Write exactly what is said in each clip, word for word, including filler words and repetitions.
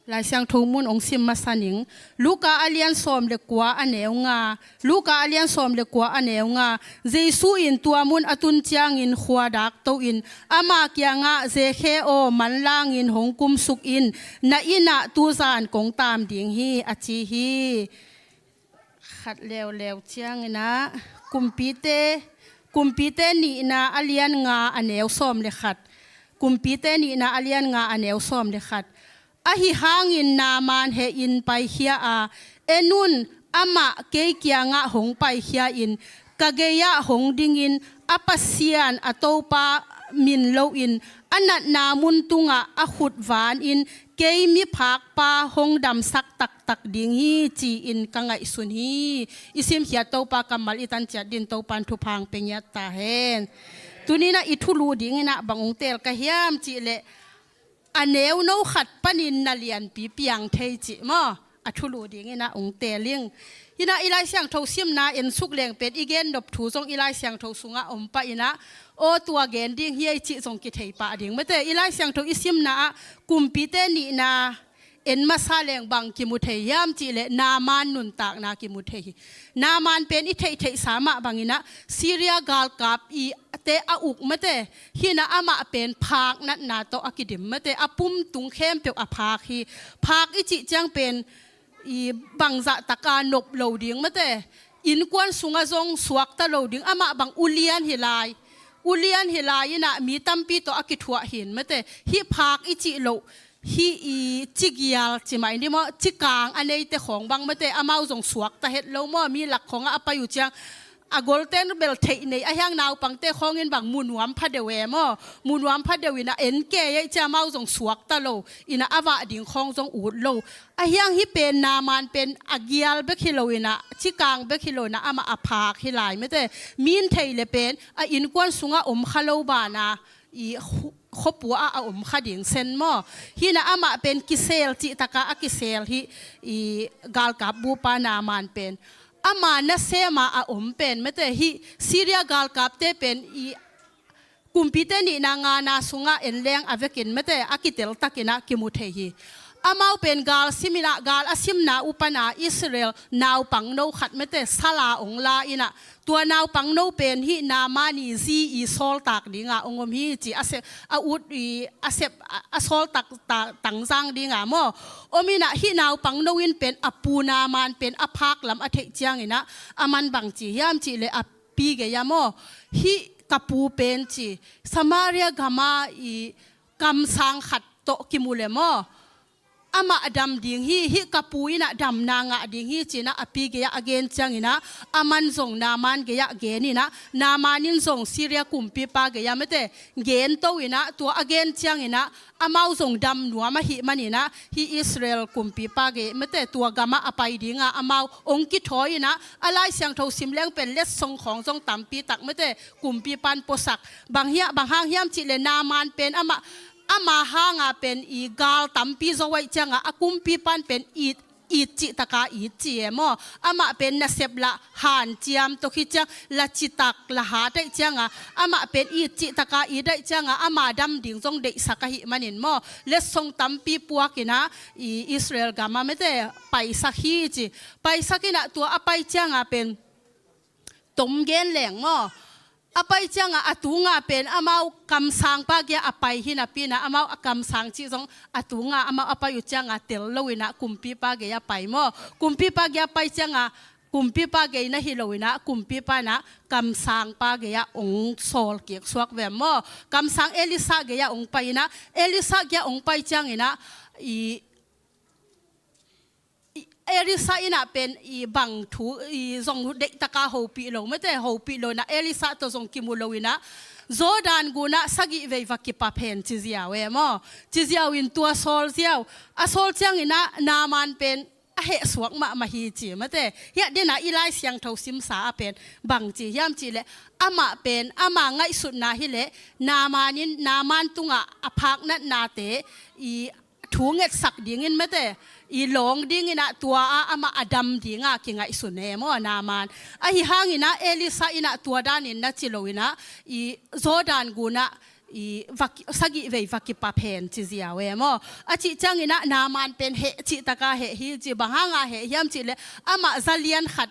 Lai Siangtho mun hong sim masa ning. Luka a lian sawm le kua a neu nga. Luka a lian sawm le kua a neu nga. Jesu in tua mun a tun ciangin khua dak to in ama kiangah, "Zekhe aw, manlangin hong kumsuk in, na innah tuzan kong taam ding hi," a ci hi. Khat leuleu cianginah Kumpite, Kumpite nihna a lian nga a neu sawm le khat. Kumpite nihna a lian nga a neu sawm le khat. Ahi hangin Naaman hehin paikhia a, "En un, amah kei kiangah hong paikhia in, ka gei-ah hong dingin a Pasian a Topa min loin a natna mun tungah a khut vanin kei miphakpa hong damsak taktak ding hi, ci-in ka ngaihsun hi." I simkhiat Topa kammal i tan ciat din Topan thupha hong pia ngiat ta hen. Tuninah i thulu dinginah bang hong teel ka hiam cihleh, a neuno khat panin na lianpi piang thei cih maw? A thulu dinginah hong teel ing. Hinah i Lai Siangtho simna en suk leng pen i gen nop thu zong i Lai Siangtho sungah om pah inah, aw tua gen ding hi ei cih zong kithei pah ding. Mate, i Lai Siangtho i simna ah Kumpite nihna en masa leng bang kimu thei hiam cihleh Naaman nuntakna kimu thei hi. Naaman pen i theihtheihsa mah banginah Syria galkap i te a uk mate, hinah amah pen phak natna tawh a kidim mate, a pum tung khempeuh a phak hi. Phak i cih ciang pen i bangzah taka nop lo ding mate, innkuan sungah zong suakta lo ding, amah bang ulian hi lai. Ulian hi lai inah mi tampi tawh a kithuah hin mate, hih phak i cih loh, hih i cigial ci mai ni maw, cikang a neite khawng bang mate, amau zong suakta het lo maw, mi lak khawngah a pai uh ciang a golten bel theih nei, a hiang naupangte khawngin bang mu nuam pha deuh e maw, mu nuam pha deuh inah en kei ei cia amau zong suakta lo inah a vah ding khawng zong ut lo. A hiang hih pen Naaman pen a gial bek hi lo inah, cikang bek hi lo inah amah a phak hi lai mate, min thei le pen a innkuan sungah om kha lo bana i khu-, khuapua ah a om kha ding sen maw? Hinah amah pen kisel cih taka a kisel hi. I galkap bupa Naaman pen ama nasema a om pen mate, hih Syria galkapte pen i Kumpite nihna ngana sungah en leng a vekin mate, a kitel takinah kimu thei hi. Amau pen gal siminah, gal a simna uh pana Israel naupangno khat mate, sala hong la inah, tua naupangno pen hih Naaman i zi i sawltak dinga hong om hi ci, a sep, a ut i, a sep, a, a sawltak ta-, tangzang dinga maw? Om inah hih naupangno in pen a pu Naaman pen a phak lam a theih cianginah aman bang ci hiam cihleh a pi gei-ah maw, hih ka pu pen ci, Samaria gama i kamsang khat tawh kimu le maw, amah a dam ding hi, hih ka pu inah damna ngah ding hi cinah a pi gei-ah a gen cianginah, aman zong Naaman gei-ah gen inah, Naaman in zong Syria kumpipa gei-ah mate, gen to inah, tua a gen cianginah, amau zong dam nuam ahih maninah, hih Israel kumpipa gei mate, tua gamah a pai dinga amau hong kithawi inah, a Lai Siangtho sim leng pen letsong khawng zong tampi tak mate, kumpipan puasak. Bang hia, bang hang hiam cihleh Naaman pen amah, ama hanga pen i gal tampi zo ahih cianga a kumpipan pen it, it cih taka it ci e maw? Amah pen nasep lah hanciam tawh khit ciang, la citak, la hat ahih cianga, amah pen it cih taka it ahih cianga, ama dam ding zong deihsak ahih manin maw, letsong tampi puak inah i Israel gama mate paisak hi ci. Paisak inah tua a pai cianga pen tom gen leng maw? A pai cianga a tunga pen amau kamsangpa gei-ah a pai hi napi inah, amau a kamsang cih zong a tunga amau a pai uh cianga tel lo inah kumpipa gei-ah a pai maw? Kumpipa gei-ah a pai cianga kumpipa gei na hi lo inah, kumpipa inah kamsangpa gei-ah hong sawl kik suak ve maw? Kamsang Elisha gei-ah hong pai inah, Elisha gei-ah hong pai cianginah i, i Elisha inah pen i bang thu i zong deih taka hopih lo mate, hopih lo inah Elisha tawh zong kimu lo inah, Jordan gunah sagih vei va kipap hen ci ziau e maw? Ci ziau in tua sawl ziau. A sawl cianginah Naaman pen a hehsuak mahmah hi ci mate. Hiah dinah i Lai Siangtho simsa a pen bang ci hiam cihleh, amah pen ama ngaihsutna hileh Naaman in, Naaman tungah a phak natnate i thu ngetsak dingin mate, i lawng dinginah tua ah amah a dam dinga kingaihsun e maw Naaman? Ahi hanginah Elisha inah tua danin na ci lo inah, i Jordan gunah i va ki-, sagih vei va kipap hen ci ziau e maw. A cih ciangin ah Naaman pen heh cih taka heh hi ci, bang hanga heh hiam cih leh amah zalian khat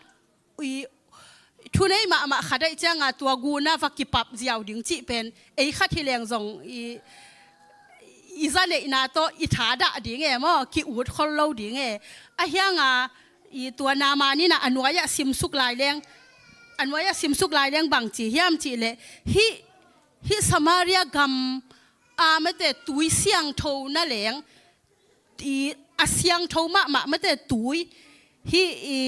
i thunei mahmah khat ahih cianga tua guna va kipap ziau ding cih pen ei khat hi leng zong i, i zaneihna tawh i thadah ding e maw, ki-ut khol lo ding e. A hianga i tua Naaman in ah a nuai-ah simsuk lai leng, a nuai-ah simsuk lai leng bang ci hiam cih leh hih, hih Samaria gam a mate tui siangtho na leng, i a siangtho mahmah mate tui, hih i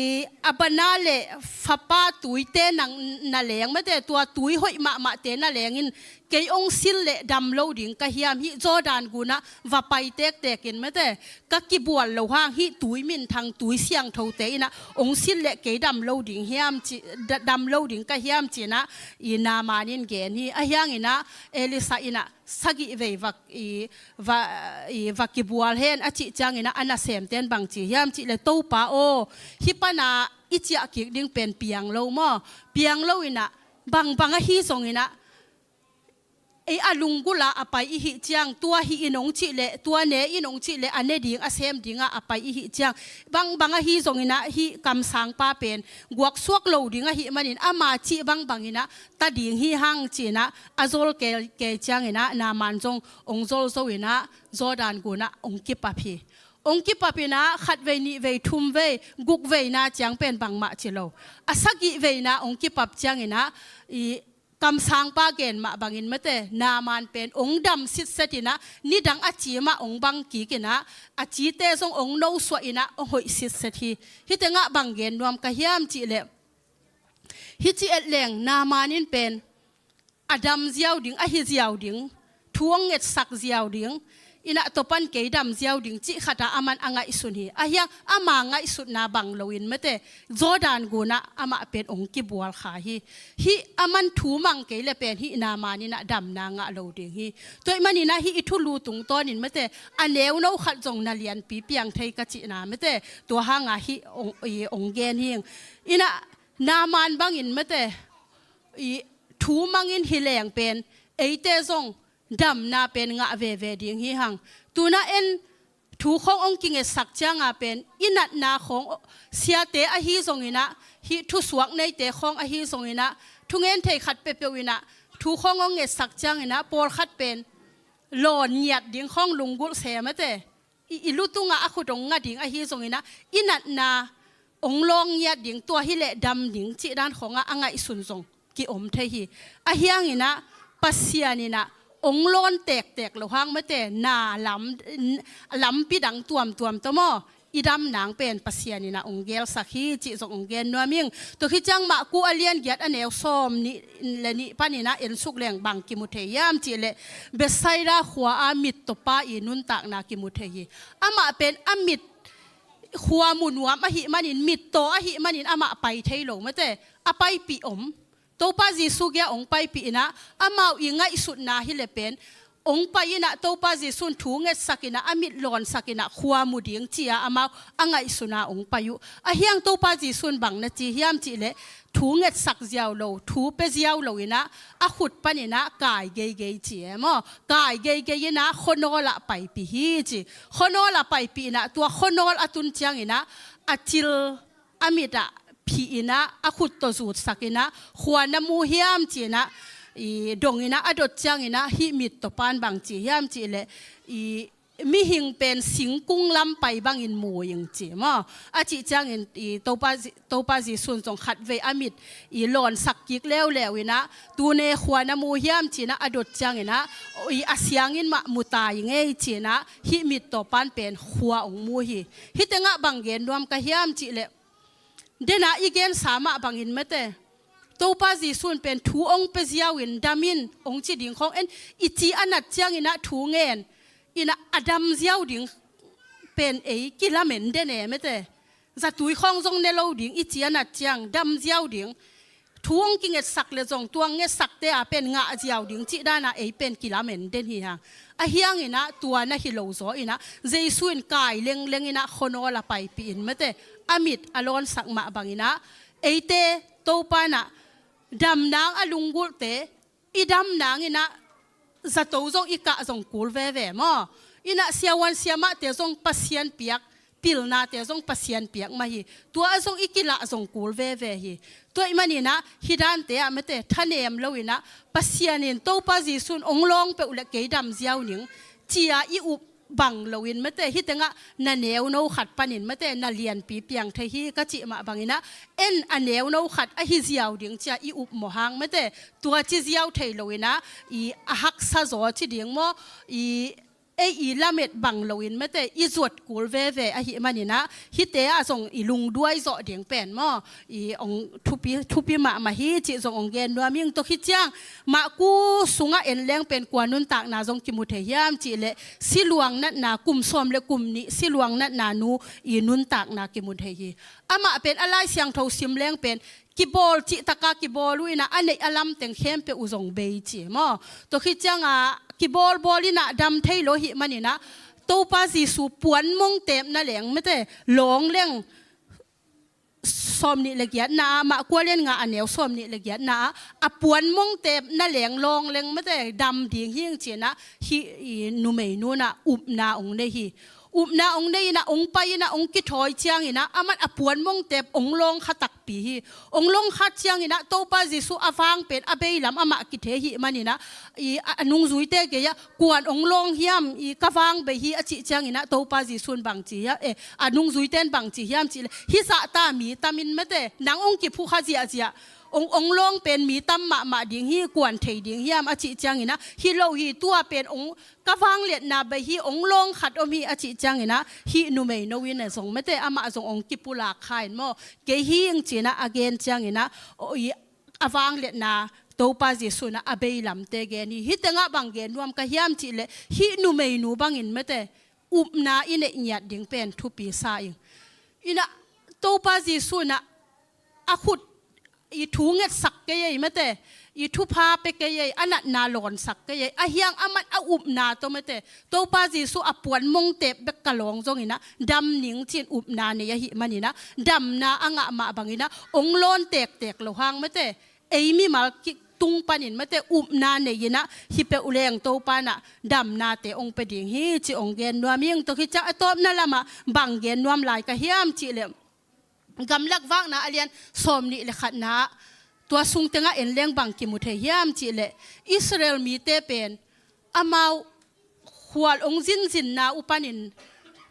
Abana le fapa tuite nang na leng mate tua tui hoih mahmahte na lengin kei ong silh leh dam lo ding ka hiam, hih Jordan gunah va pai tektekin mate ka kibual loh hang hih tui minthang tui siangthote in ah ong silh leh kei dam lo ding hiam ci, da-, dam lo ding ka hiam ci-in ah i Naaman in gen hi. A hiangin ah Elisha in ah sagih vei va, i, va, i, va kibual hen a cih ciangin ah a nasemte in bang ci hiam cih leh Topa aw, hih pana i ciah kik ding pen piang lo maw, piang lo in ah bangbang ahi zongin ah ei a lunggulh a a pai i hih ciang tua hih in ong cih leh tua ne in ong cih leh a ne ding a sem dingah a pai i hih ciang bangbang ahi zongin ah hih kamsangpa pen guaksuak lo ding ahih manin ama cih bangbangin ah ta ding hi hang ci-in ah a zol kei, kei ciangin ah Naaman zong ong zol zo in ah Jordan gunah ong kipap hi. Ong kipap in ah khat vei nih vei thum vei guk veina ciang pen bangmah ci lo, a sagih veina ong kipap ciangin ah i kamsangpa gen mah bangin mate Naaman pen ong dam sitset in ah nidang a ci mah ong bang kik in ah a cite zong ong nosuah in ah ong hoih sitset hi. Hih tengah bang gen nuam ka hiam cih leh hih ci et leng Naaman in pen a dam ziau ding, a hi ziau ding, thu ong ngetsak ziau ding in ah tua pan kei dam ziau ding cih khatah aman a ngaihsun hi. A hiang ama ngaihsutna bang loin mate Jordan gunah amah pen ong kibual kha hi. Hih aman thu mang kei leh pen hih Naaman in ah damna ngah lo ding hi. Tua ahih manin ah hih i thulu tungtawnin mate a neuno khat zong na lianpi piang thei ka cihna mate tua hanga hih ong, i ong gen hi. In ah Naaman bangin mate i thu mangin hi leng pen eite zong damna pen ngah veve ding hi hang. Tu-in ah en thu khawng ong kingetsak cianga pen i natna khawng siate ahi zongin ah hih thusuak neite khawng ahi zongin ah thungen thei khat peuhpeuh in ah thu khawng ong ngetsak ciangin ah pawlkhat pen lawn ngiat ding khawng lunggulh se mate i, i lu tungah a khut ong nga ding ahi zongin ah i natna ong lawng ngiat ding tua hi leh dam ding cih dan khawngah a ngaihsun zong ki-om thei hi. A hiangin ah Pasian in ah ong lawn tektek loh hang mate na lam, lampi dang tuamtuam tawh maw i dam nang pen Pasian in ah ong gelsak hi cih zong ong gen nuam ing. Tua khit ciang Marku a lian giat a neu sawm nih le nih panin ah ensuk leng bang kimu thei hiam cih leh Bethsaida khua-a mittawpa i nuntakna kimu thei hi. Amah pen a mit khua mu nuam ahih manin mittaw ahih manin amah pai thei lo mate a paipih om. Topa Jesu kiang ong paipih in ah amau i ngaihsutna hi leh pen ong pai in ah Topa Jesu in thu ngetsak in ah a mit lawnsak in ah khua mu ding ci-a amau a ngaihsun a ong pai uh. A hiang Topa Jesu in bang na ci hiam cih leh thu ngetsak ziau lo, thu pia ziau lo in ah a khut panin ah kai geigei ci e maw, kai geigei in ah khuanawl ah paipih hi ci. Khuanawl ah paipih in ah tua khuanawl a tun ciangin ah a cil a mit ah phih in ah a khut tawh zutsak in ah khua na mu hiam ci-in ah i dong in ah a dot ciangin ah hih mittawpa'n bang ci hiam cih leh i mihing pen singkung lam pai bangin mu ing ci maw. A cih ciangin i Topa Je-, Topa Jesu in zong khat vei a mit i lawnsak kik leuleu in ah tuni khua na mu hiam ci-in ah a dot ciangin ah i a siangin mah mu ta ing ei ci-in ah hih mittawpa'n pen khua ong mu hi. Hih tengah bang gen nuam ka hiam cih leh dena i gensa mah bangin mate Topa Jesu in pen thu ong pia ziau in dam in ong ci ding khawng en i ci a nat ciangin ah thu ngen in ah a dam ziau ding pen ei kilamen den e mate. Zatui khawng zong ne lo ding i ci a nat ciang dam ziau ding. Thu ong kingetsak leh zong tua ong ngetsakte a pen ngah ziau ding cih dan ah ei pen kilamen den hi hang. A hiangin ah tua na hi lo zaw in ah Jesu in kai lengleng in ah khuanawl ah paipih in mate a mit a lawnsak mah bangin ah eite Topa in ah dam nang a lunggulhte i dam nang in ah zato zong i kah zong kul veve maw. Inah siavuan siamahte zong Pasian piak, pilnate zong Pasian piak mah hi. Tua ah zong i kilah zong kul veve hi. Tua ahih maninah hih dante ah mate thanem loinah Pasian in Topa Jesuh in hong lawng peuh le kei dam ziau ning cia i up bang loin mate, hih tengah na neuno khat panin mate na lianpi piang thei hi ka cih mah banginah en a neuno khat ahi ziau ding cia i up mawh hang mate, tua ci ziau thei loinah i a haksa zaw ci ding maw, i ei i lamet bang loin mate i zuat kul veve ahih maninah hihte ah zong i lungduai zawh ding pen maw, i hong thupi, thupi mahmah hi cih zong hong gen nuam ing. Tua khit ciang Marku sungah en leng pen kua nuntakna zong kimu thei hiam cih leh siluang natna, kum sawm le kum nih siluang natna nu i nuntakna kimu thei hi. Amah pen a Lai Siangtho sim leng pen kibawl cihtaka kibawl uh inah a neih a lam teng khempeuh uh zong bei ci maw. Tua khit cianga kibawlbawl inah dam thei lo ahih maninah Topa Jesuh puan mong tepna leng mate lawng leng sawm nih le giatna ah, Marku a lian nga a neu sawm nih le giatna ah a puan mong tepna leng lawng leng mate dam ding hing cinah hih i numei nunah upna hong nei hi. Upna hong nei inah hong pai inah hong kithawi cianginah aman a puan mong tep hong lawng kha takpi hi. Hong lawng khat cianginah Topa Jesuh a vang pen a beilam amah kithe ahih maninah i a, a nungzuite gei-ah kuan hong lawng hiam, i ka vang bei hi a cih cianginah Topa Jesuh in bang ci hiam, eh, a nungzuite in bang ci hiam cih leh hih zahta mi tamin mate nang hong kiphukha ziahziah hong, hong lawng pen mi tam mahmah ding hi, kuan thei ding hiam a cih cianginah hi lo hi, tua pen hong ka vangliatna bei hi, hong lawng khat om hi a cih cianginah hih numei no inah zong mate amah zong hong kipulak kha in maw, kei hi ing cinah a gen cianginah i a vangliatna Topa Jesuh inah a beilamte gen hi. Hih tengah bang gen nuam ka hiam cih leh hih numei nu bangin mate upna i neih ngiat ding pen thupi sa ing. Inah Topa Jesuh inah a khut i thu ngetsak kei ei mate, i thupha pe kei ei, a natna lawnsak kei ei, a hiang aman a upna tawh mate Topa Jesuh a puan mong tep bek ka lawng zonginah dam ning cin upna nei ahih maninah damna a ngah mah banginah hong lawn tektek lo hang mate ei mimal ki tung panin mate upna nei inah hi peuh leng Topa inah damnate hong pe ding hi ci hong gen nuam ing. Tua khit ciang a tawpna lamah bang gen nuam lai ka hiam cih leh Gamlak Vakna a lian sawm nih le khatna ah tua sung tengah en leng bang kimu thei hiam cih leh Israel mite pen amau khual hong zinzinna uh panin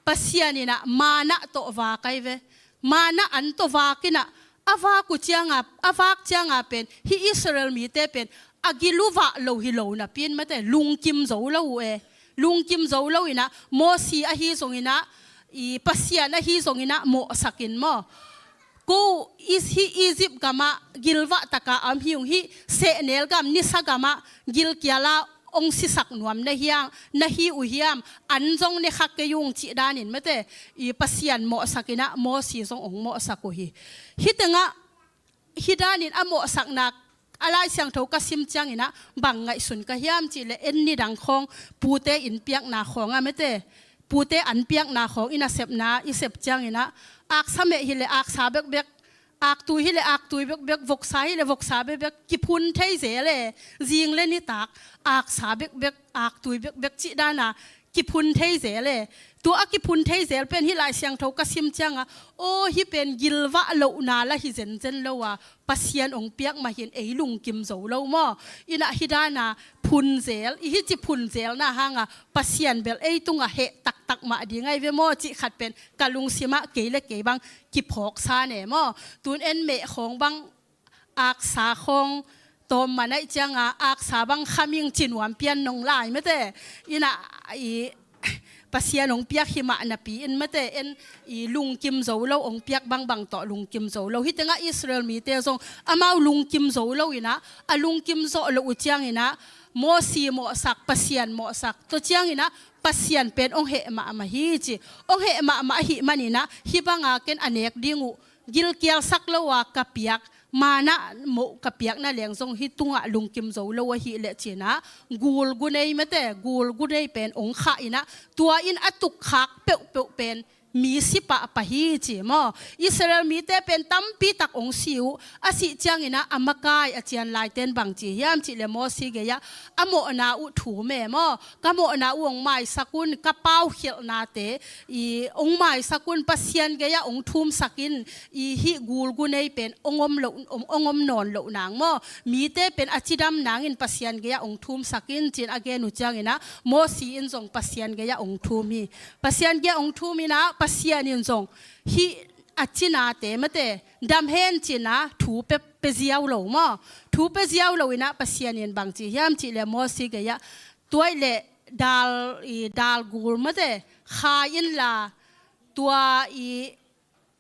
Pasian inah manna tawh vak ai ve. Manna an tawh vak inah a vak uh cianga, a vak cianga pen hih Israel mite pen a gil uh vak lo hi lo napi in mate lungkim zo lo uh e. Lungkim zo lo inah Mosi ahi zonginah i Pasian ahi zonginah mawhsak in maw, ko is hih Egypt gamah gilvah taka a om hi ung, hih sehnel gam nisa gamah gilkiala hong sisak nuam na hiang, na hi uh hiam, an zong ne kha kei ung cih danin mate i Pasian mawhsak inah Mosi zong hong mawhsak uh hi. Hih tengah hih danin a mawhsakna a Lai Siangtho ka sim cianginah bang ngaihsun ka hiam cih leh en nidang khawng pute in piakna khawng a mate pute an piakna khawng i nasepna i sep cianginah aksa meh hi leh aksa bekbek, aktui hi leh aktui bekbek, voksa hi leh voksa bekbek kiphun thei zel e. Zing le nitak aksa bekbek, aktui bekbek cih dana kiphun thei zel e. Tua a kiphun thei zel pen hih Lai Siangtho ka sim cianga aw hih pen gilvah lohna la hi zenzen lo a Pasian hong piak mah hin ei lungkim zo lo maw. Inah hih dana phun zel, i hih ci phun zelna hanga Pasian bel ei tungah heh taktak mah ding ai ve maw cih khat pen ka lungsimah kei le kei bang kiphawksa ne maw. Tun en meh khawng bang aksa khawng tawm manaih cianga aksa bang khaming ci nuam pian nong lai mate. Inah i Pasian hong piak hi mah napi in mate en i lungkim zo lo hong piak bangbang tawh lungkim zo lo. Hih tengah Israel mite zong amau lungkim zo lo inah a lungkim zawh loh uh cianginah Mosi mawhsak, Pasian mawhsak, tua cianginah Pasian pen hong heh mahmah hi ci. Hong heh mahmah ahih maninah hih banga ken a nek ding uh gilkialsak lo a ka piak manna moh ka piakna leng zong hih tungah lungkim zo lo ahih leh cinah gulgunei mate, gulgunei pen hong khah inah tua in a tukkhak peuhpeuh pen mi si pahpah hi ci maw. Israel mite pen tampi tak hong si uh, a sih ciangin ah a makai a cian laite in bang ci hiam cih leh Mosi gei-ah a mawhna uh thum e maw. Ka mawhna uh hong maisak un, ka paukhialhnate i hong maisak un, Pasian gei-ah hong thumsak in, i hih gul gu nei pen hong om loh, hong, hong om nawn loh nang maw. Mite pen a cidam nangin Pasian gei-ah hong thumsak in ci-in a gen uh ciangin ah Mosi in zong Pasian gei-ah hong thum hi. Pasian gei-ah hong thum in ah Pasian in zong hih a cinate mate dam hen ci-in ah thu pe, pe ziau lo maw. Thu pe ziau lo in ah Pasian in bang ci hiam cih leh Mosi gei-ah tua ahih leh dal, i dal gul mate khai inla tua i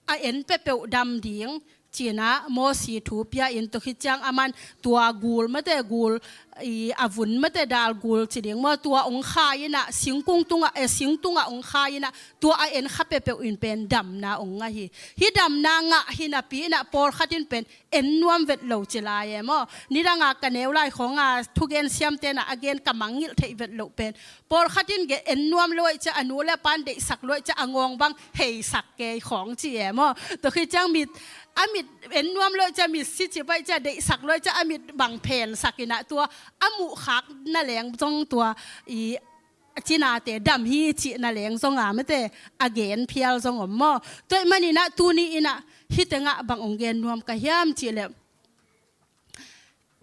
a en peuhpeuh dam ding ci-in ah Mosi thu pia in, tua khit ciang aman tua gul mate gul, i a vun mate dal gul ci ding maw, tua hong khai in ah singkung tungah, eh, sing tungah hong khai in ah tua a en kha peuhpeuh in pen damna hong ngah hi. Hih damna ngah hi napi in ah pawlkhat in pen en nuam vet lo ci lai e maw. Nidang a ka neu lai khawng a thugen siamte in ah a gen ka mangngilh theih vet loh pen, pawlkhat in gei en nuam lo ahih ciang a nu le a pa'n deihsak lo ahih ciang a ngawng bang heisak kei khawng ci e maw. Tua khit ciang mit, a mit en nuam lo ahih ciang mit si ci pah ahih ciang, deihsak lo ahih ciang a mit bang phensak in ah tua a muhkhakna leng zong tua i a cinate dam hi cihna leng zong a mate a gen phial zong om maw. Tua ahih manin ah tuni in ah hih tengah bang hong gen nuam ka hiam cih leh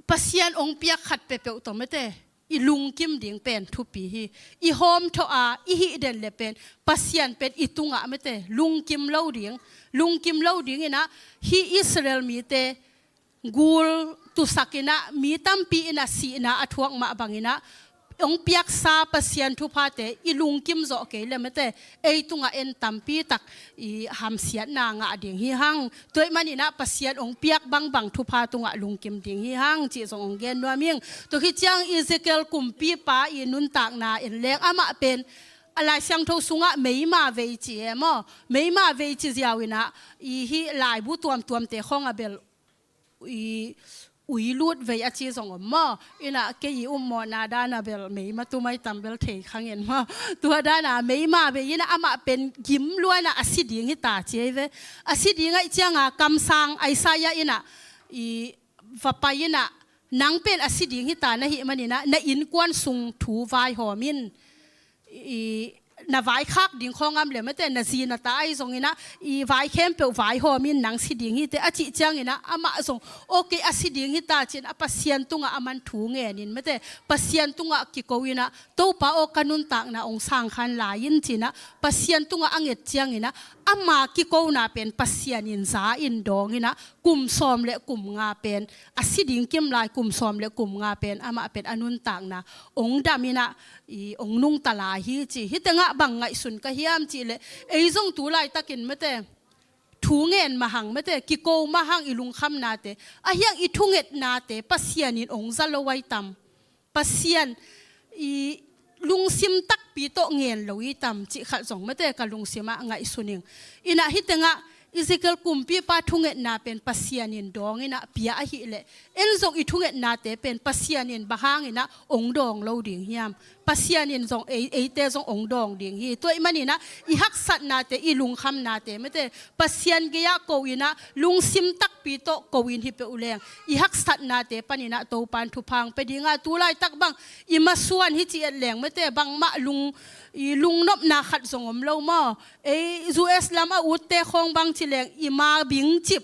Pasian hong piak khat peuhpeuh tawh mate i lungkim ding pen thupi hi. I hawmthawh a i hih den leh pen Pasian pen i tungah mate lungkim lo ding, lungkim lo ding in ah hih Israel mite gul tusak in ah mi tampi in ah sihna a thuak mah bang in ah hong piaksa Pasian thuphate i lungkim zawh kei leh mate ei tungah en tampi tak i hamsiatna ngah ding hi hang. Tua ahih manin ah Pasian hong piak bangbang thupha tungah lungkim ding hi hang cih zong hong gen nuam ing. Tua khit ciang Ezekiel kumpipa i nuntakna en leng amah pen a Lai Siangtho sungah meima vei ci e maw. Meima vei ci ziau in ah i hih laibu tuamtuamte khawng a bel i ui lut vei a ci zong om maw. In ah kei i upmawhna dan a bel meima tumai tam bel thei kha ngen maw. Tua dan a meima vei in ah amah pen gim lua in ah a si ding hi ta ci ei ve. A si ding ahih ciang a kamsang Isaiah in ah i va pai in ah nang pen a si ding hi ta na hih manin ah na innkuan sung thu vaihawm in, i na vaikhak ding khawng om leh mate na zi na ta ahi zongin ah i vai khempeuh vaihawm in nang si ding hi teh a cih ciangin ah amah zong okay a si ding hi ta ci-in a Pasian tungah aman thu ngen in mate Pasian tungah kiko in ah Topa aw ka nuntakna hong sang kha in la in ci-in ah Pasian tungah a nget ciangin ah ama kikona pen Pasian in za in dawng in ah kum sawm le kum nga pen a si ding kim lai kum sawm le kum nga pen amah pen a nuntakna hong dam in ah i hong nungta lai hi ci. Hih tengah bang ngaihsun ka hiam cih leh ei zong tu laitakin mate thu ngen mah hang mate kiko mah hang i lungkhamnate ahi hang i thungetnate Pasian in hong za lo ahi tam. Pasian i lungsim takpi tawh ngen lo i tam cih khat zong mate ka lungsim ah ngaihsun ing. In ah hih tengah Ezekiel kumpipa thungetna pen Pasian in dawng in ah pia ahih leh en zong i thungetnate pen Pasian in bang hangin ah hong dawng lo ding hiam? Pasian in zong ei, eite zong hong dawng ding hi. Tua ahih manin ah i haksatnate i lungkhamnate mate Pasian gei-ah ko in ah lungsim takpi tawh ko in hi peuh leng i haksatnate panin ah Topan thupha hong pia ding a, tu laitak bang i masuan hi ci et leng mate bangmah lung, i lungnopna khat zong om lo maw. Ei U S lam a utte khawng bang ci leng i ma bingcip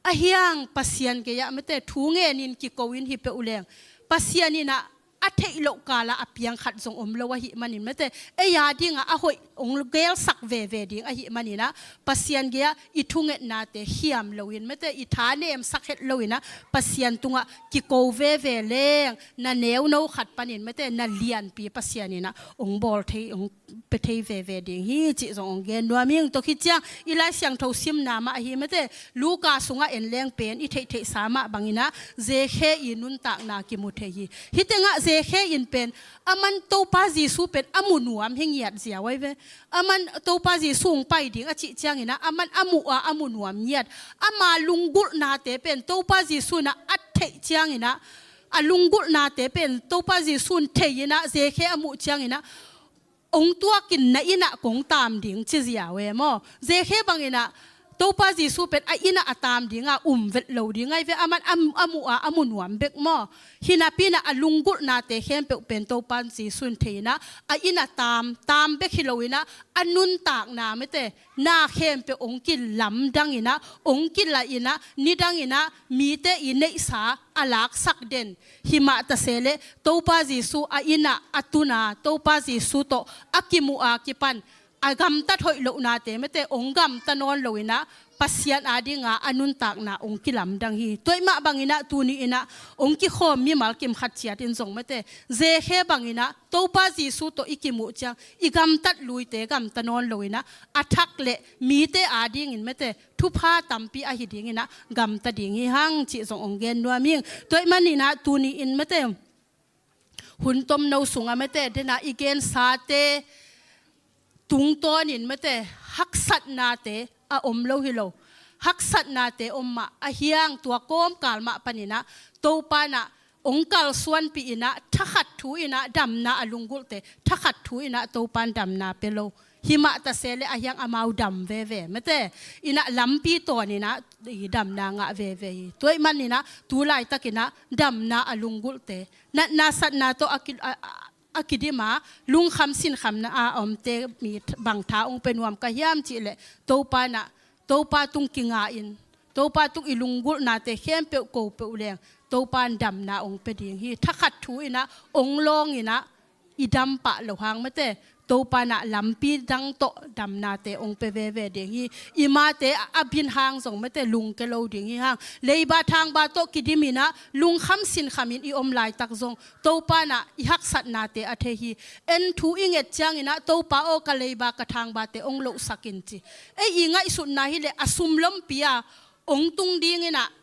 ahi hang Pasian gei-ah mate thu ngen in kiko in hi peuh leng Pasian in ah a theih loh kal ah a piang khat zong om lo ahih manin mate ei a ding ah a hoih hong gelsak veve ding ahih manin ah Pasian gei-ah i thungetnate hiam lo in mate i tha nemsak het lo in ah Pasian tungah kiko veve leng na neuno khat panin mate na lianpi Pasian in ah hong bawl thei, hong pia thei veve ding hi cih zong hong gen nuam ing. Tua khit ciang i Lai Siangtho simna mah hi mate Luka sungah en leng pen i theihtheihsa mah bangin ah Zekhe i nuntakna kimu thei hi. Hih tengah Zekhe in pen aman Topa Jesu pen a mu nuam hi ngiat ziau ahi ve. Aman Topa Jesu hong pai ding a cih ciangin ah aman a muh a a mu nuam ngiat. Ama lunggulhnate pen Topa Jesu in ah a theih ciangin ah a lunggulhnate pen Topa Jesu in thei in ah Zekhe a muh ciangin ah ong tuakin na innah kong taam ding ci ziau e maw? Zekhe banginah Topa Jesu pen a innah a taam dinga um vet lo ding ahi ve, aman a, a muh a, a mu nuam bek maw? Hinapinah a lunggulhnate khempeuh pen Topa Jesu in thei inah a innah taam, taam bek hi loinah a nuntakna mete na khempeuh ong kilamdanginah, ong kilainah, nidanginah mite i neihsa a laksak den. Himah taseleh Topa Jesu a innah a tuna Topa Jesu tawh a kimuh a kipan a gamtat hoih lohnate mete ong gamta nawn loinah Pasian adinga a nuntakna ong kilamdang hi. Tuaih mah banginah tuni innah ong kikhawm mimal kim khat ciatin zong mete zekhe banginah Topa Jesu tawh i kimuh ciang i gamtat luite gamta nawn loinah a thak le mite adingin mete thupha tampi ahi dinginah gamta ding hi hang cih zong ong gen nuam ing. Tuaih maninah tuni in mete hun tomno sungah mete dena i gensate tungtawnin mete haksatnate a om lo hi lo. Haksatnate om mah a hiang tua kawmkal mah paninah Topanah ong kalsuanpih inah thakhat thu inah damna a lunggulhte thakhat thu inah Topan damna pe lo. Himah taseleh a hiang amau dam veve mete inah lampi tawninah i damna ngah veve hi. Tuaih maninah tu laitakinah damna a lunggulhte natna satna tawh a ki, a, a, a kidima lungkham sinkhamna a omte mi bang tha ong pe nuam ka hiam cihleh Topanah Topa tung kinga in Topa tung i lunggulhnate khempeuh ko peuh leng Topan damna ong pe ding hi. Thakhat thu inah ong lawnginah i dam pah lo hang mete Topanah lampi dang tawh damnate ong pe veve ding hi. I mate a, a bin hang zong mete lungke lo ding hi hang. Leiba thangba tawh kidiminah lungkham sinkhamin i om laitak zong Topanah i haksatnate a thei hi. En thu i nget cianginah Topa aw ka leiba ka thangbate ong lohsakin ci. Ei i ngaihsutna hileh a sum lompi a ong tung dinginah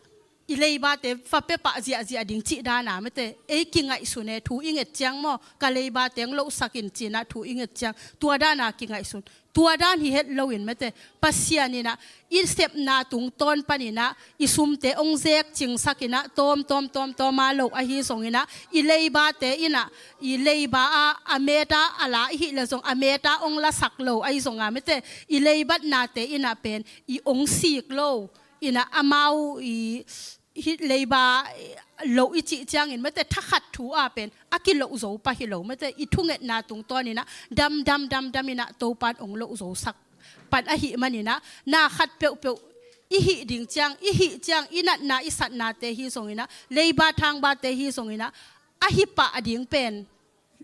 i leibate fa pepah ziahziah ding cih dana mete ei kingaihsun e thu i nget ciang maw ka leibate ong lohsakin cinah thu i nget ciang tua dana kingaihsun. Tua dan hi het loin mete Pasian inah i sepna tungtawn paninah i sumte ong zek cingsakinah tawm tawm tawm tawm a lo ahi zonginah i leibate inah i leiba a a meta a la i hih le zong a meta ong lasak lo ahi zonga mete i leibatnate inah pen i ong sik lo inah amau i hih leiba lo i cih ciangin mete thakhat thu a pen a kiloh zo pah hi lo mete i thungetna tungtawninah dam dam dam dam inah Topan ong loh zosak pan ahih maninah na khat peuhpeuh i hih ding ciang i hih ciang i natna i satnate hi zonginah leiba thangbate hi zonginah a hi pah ding pen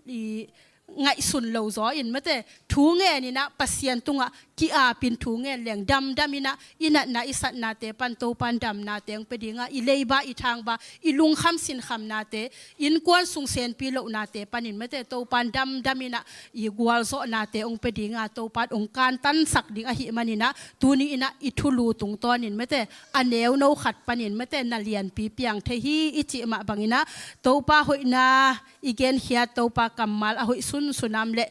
i ngaihsun lo zaw in mete thu ngeninah Pasian tungah ki-apin thu ngen leng damdaminah i natna i satnate pan Topan damnate ong pe dinga i leiba i thangba i lungkham sinkhamnate innkuan sung senpi lohnate panin mete Topan damdaminah i gualzawhnate ong pe dinga Topan ong kantansak ding ahih maninah tuni inah i thulu tungtawnin mete a neuno khat panin mete na lianpi piang thei hi i cih mah banginah Topa hoihna i genkhiat Topa kammal a hoih sunsunam le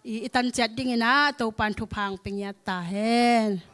i, i tanciat dinginah Topan thupha ong pe ngiat ta hen.